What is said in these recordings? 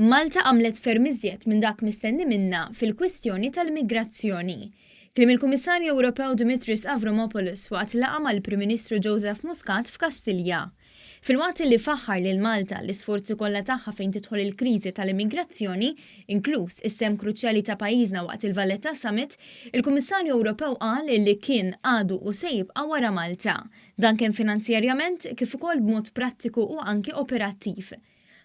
Malta għamlet ferm iżjed minn dak mistenni minnha fil-kwistjoni tal-immigrazzjoni. Kliem il-Kummissarju Ewropew Dimitris Avramopoulos waqt laqgħa mal-Prim Ministru Joseph Muscat f'Kastilja. Filwaqt li faħħar lil Malta għall-isforzi kollha tagħha fejn tidħol il-kriżi tal-immigrazzjoni, inkluż is-sehem kruċjali ta' pajjiżna waqt il-Valletta Summit, il-Kummissarju Ewropew qal li kien, għadu u se jibqa' wara Malta. Dan kemm finanzjarjament kif ukoll b'mod prattiku u anki operattiv.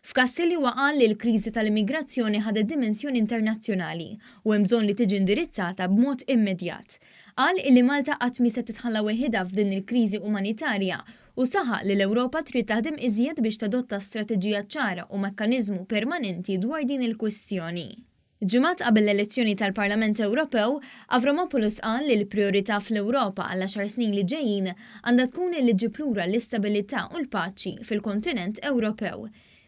F'Kastilja huwa qal li l-kriżi tal-immigrazzjoni ħadet dimensjoni internazzjonali u hemm bżonn li tiġi indirizzata b'mod immedjat. Qal illi Malta qatt mhi se titħalla weħidha f'din il-kriżi umanitarja u saħaq li l-Ewropa trid taħdem iżjed biex tadotta strateġija ċara u mekkaniżmu permanenti dwar din il-kwistjoni. Ġimgħat qabel l-elezzjoni tal-Parlament Ewropew, Avramopoulos qal li l-prijorità fl-Ewropa għall-għaxar snin li ġejjin għandha tkun li ġġib lura l-istabilità u l-paċi fil-kontinent Ewropew.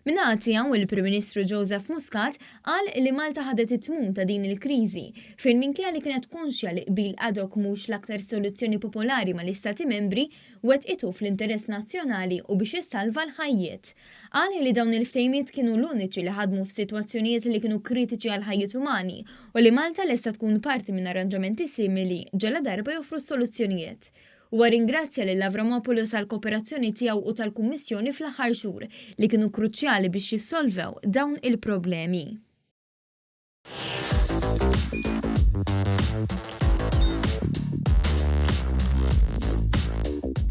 Min-naħa tiegħu, il-Prim Ministru Joseph Muscat qal li Malta ħadet it-tmun ta' din il-kriżi fejn minkejja li kienet konxja li qbil ad hoc mhux l-aktar soluzzjoni popolari mal-Istati Membri, wettqitu fl-interess nazzjonali u biex issalva l-ħajjiet. Qal li dawn il-ftehimiet kienu l-uniċi li ħadmu f'sitwazzjonijiet li kienu kritiċi għall-ħajjiet umani u li Malta lesta tkun parti minn arranġamenti simili ġaladarba joffru s-soluzzjonijiet. Huwa rringrazzja lil Avramopoulos għall-kooperazzjoni tiegħu u tal-Kummissjoni fl-aħħar xhur li kienu kruċjali biex jissolvew dawn il-problemi.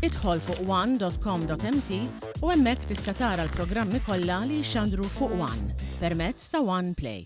Idħol fuq one.com.mt u hemmhekk tista' tara l-programmi kollha li jixxandru fuq One permezz ta' One Play.